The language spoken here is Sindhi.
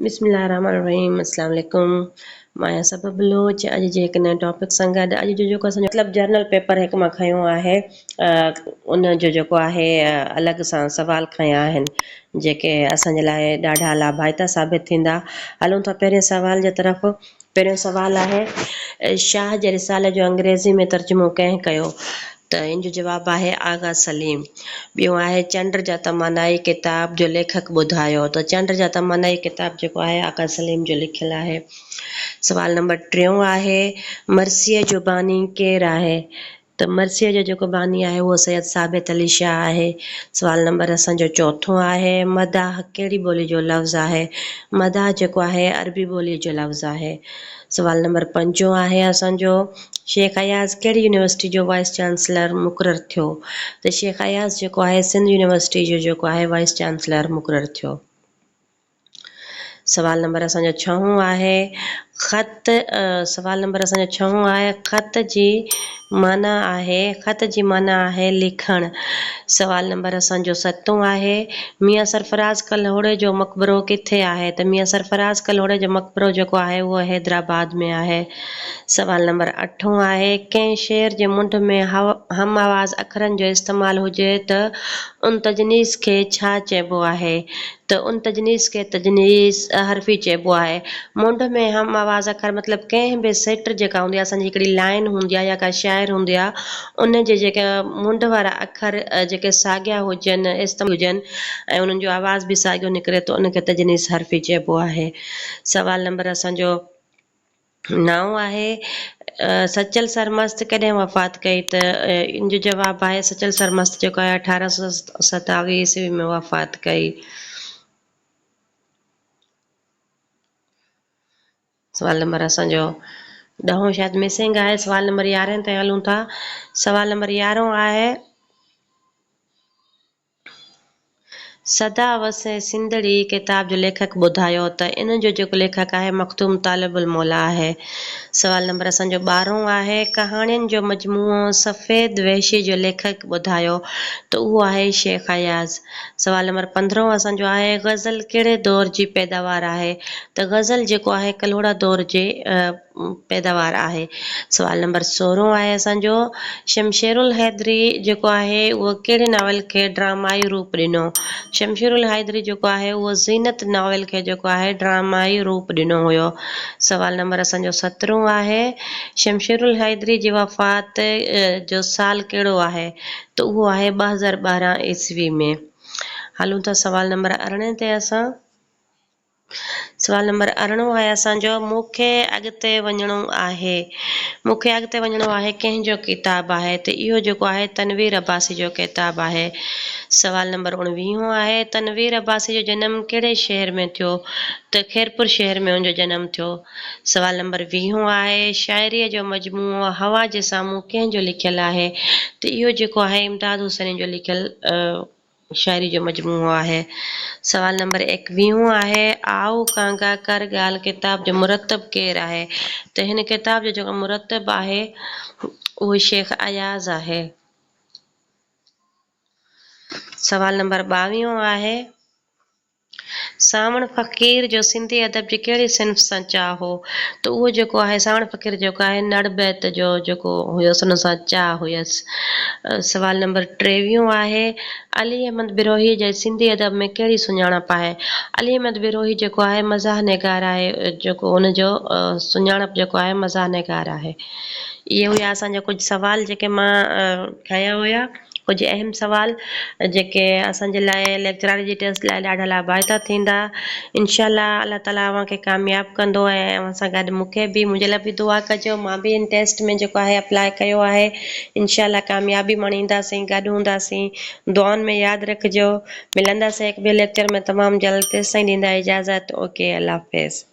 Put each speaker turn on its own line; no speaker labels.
بسم الله الرحمن الرحيم اسلام عليڪم مان آهيان صبا بلوچ اڄ جي هڪ نئين ٽاپڪ سان گڏ اڄ جو جيڪو اسان جو مطلب جرنل پيپر هڪ مان کنيو آهي ان جو جيڪو آهي الڳ سان سوال کنيا آهن جيڪي اسان جي لاء ڏاڍا لاڀائتا ثابت ٿيندا هلون ٿا پهرين سوال جي طرف پهريون سوال آهي، شاهه جي رسالي جو انگريزي ۾ ترجمو ڪنهن ڪيو؟ ته ان جو جواب آهي آغا سليم. ٻيو آهي چنڊ جا تمنائي ڪتاب جو ليکڪ ٻڌايو؟ ته چنڊ جا تمنائي ڪتاب جيڪو آهي آغا سليم جو لکيل آهي. سوال نمبر ٽيون آهي، مرثيي جو باني ڪير آهي؟ ته مرثيي جو جيڪو باني آهي اهو سيد ثابت علي شاهه آهي. سوال نمبر اسان جو چوٿون آهي، مداح ڪهڙي ٻولي جو لفظ آهي؟ مداح جيڪو آهي عربي ٻولي جو لفظ آهي. سوال نمبر پنجون آهي اسان جو، شيخ اياز ڪهڙي يونيورسٽي جو وائيس چانسلر مقرر ٿيو؟ ته شيخ اياز جيڪو آهي سنڌ يونيورسٽي جو جيڪو آهي وائيس چانسلر مقرر ٿيو. سوال نمبر اسان جو ڇهون آهي خط سوال نمبر اسان جو ڇهون آهي خط جي معنيٰ آهي خط جي معنيٰ آهي لکڻ سوال نمبر اسان جو ستون آهي ميان سرفراز ڪلهوڙي جو مقبرو ڪٿي آهي ته ميان سرفراز ڪلهوڙي جو مقبرو جيڪو آهي اهو حيدرآباد ۾ آهي سوال نمبر اٺون آهي ڪنهن شعر جي منڍ ۾ هم آواز اکرن جو استعمال هجي ته ان تجنيس کي ڇا چئبو آهي ته ان تجنيس کي تجنيس حرفي چئبو آهي. منڍ ۾ هم آواز اکر مطلب ڪنهن به سٽ جيڪا هوندي آهي اسان جي هڪڙي لائين هوندي آهي يا ڪا شاعر هوندي آهي ان جي جيڪا منڍ وارا اکر جيڪي ساڳيا هجن استعمال هجن ۽ انهن جو آواز به ساڳيو نڪري ته ان کي تجنيس حرفي چئبو آهي. سوال نمبر اسان جو نائون آهي، سچل سرمست ڪڏهن وفات ڪئي ته ان جو جواب آهي سچل سرمست جيڪو آهي 1827 عيسوي ۾ وفات ڪئي. سوال نمبر اسان جو ڏهون شايد مسنگ آهي سوال نمبر يارهين تائين هلون ٿا سوال نمبر يارهون آهي سدا وسين سنڌڙي ڪتاب جو ليکڪ ٻڌايو ته ان جو جيڪو ليکڪ آهي مخدوم طالب الموليٰ آهي. سوال نمبر اسان جو ٻارهون آهي ڪهاڻين جو مجموعو سفيد وحشي جو ليکڪ ٻڌايو ته اهو آهي شيخ اياز. سوال نمبر پندرهون اسان جو آهي غزل ڪهڙي دور جي پيداوار آهي ته غزل جيڪو آهي ڪلهوڙا دور جي پيداوار آهي. سوال نمبر سورهون آهي اسان جو شمشيرالحيدري جيڪو آهي اهو ڪهڙي ناول کي ڊرامائي روپ ڏنو؟ شمشيرالحيدري جيڪو آهي اهو زينت ناول کي جيڪو آهي ڊرامائي روپ ڏنو هيو. سوال نمبر اسان جو سترهون آهي شمشيرالحيدري جي وفات جو سال ڪهڙو آهي؟ ته اهو آهي 2012 عيسوي ۾. هلون ٿا سوال نمبر ارڙهين تي اسان. سوال نمبر ارڙهون آهي اسان جو مون کي اڳتي وڃڻو آهي مون کي اڳتي وڃڻو آهي ڪنهن جو ڪتاب آهي ته اهو جيڪو آهي تنوير عباسي جو ڪتاب آهي سوال نمبر اڻويهون آهي تنوير عباسي جو جنم ڪهڙي شهر ۾ ٿيو ته خيرپور شهر ۾ ان جو جنم ٿيو سوال نمبر ويهون آهي شاعريء جو مجموعو هوا جي سامهون ڪنهن جو لکيل آهي ته اهو جيڪو آهي امداد حسيني جو لکيل شاعري جو مجموعو آهي. سوال نمبر ايڪويهون آهي، آء ڪانگا ڪر ڳالهه ڪتاب جو مرتب ڪير آهي؟ ته هن ڪتاب جو جيڪو مرتب آهي اهو شيخ اياز آهي. سوال نمبر ٻاويهون آهي. سانوڻ فقير جو سنڌي ادب جي ڪهڙي صنف سان چاهه هو؟ ته اهو جيڪو آهي سانوڻ فقير جيڪو آهي نڙ بيت جو جيڪو هيس ان سان چاهه هيس. سوال نمبر ٽيويهون آهي علي احمد بروهي جي سنڌي ادب ۾ ڪهڙي سڃاڻپ آهي؟ علي احمد بروهي جيڪو آهي مزاح نگار آهي جيڪو ان جو سڃاڻپ جيڪو آهي مزاح نگار آهي. اهي هيا اسان جا ڪجهه سوال جيڪي مان کنيا هيا. ڪجهه اهم سوال جيڪي اسان جي لاء ليڪچراري جي ٽيسٽ لاء ڏاڍا لاڀائتا ٿيندا انشاء الله الله تعالي اوهان کي ڪامياب ڪندو ۽ اوهان سان گڏ مون کي به منهنجي لاء به دعا ڪجو مان به ان ٽيسٽ ۾ جيڪو آهي اپلاء ڪيو آهي انشاء الله ڪاميابي ماڻينداسين گڏ هونداسين دعائن ۾ ياد رکجو ملنداسين هڪ ٻئي ليڪچر ۾ تمام جلد تيستائين ڏيندا اجازت اوڪي الله حافظ.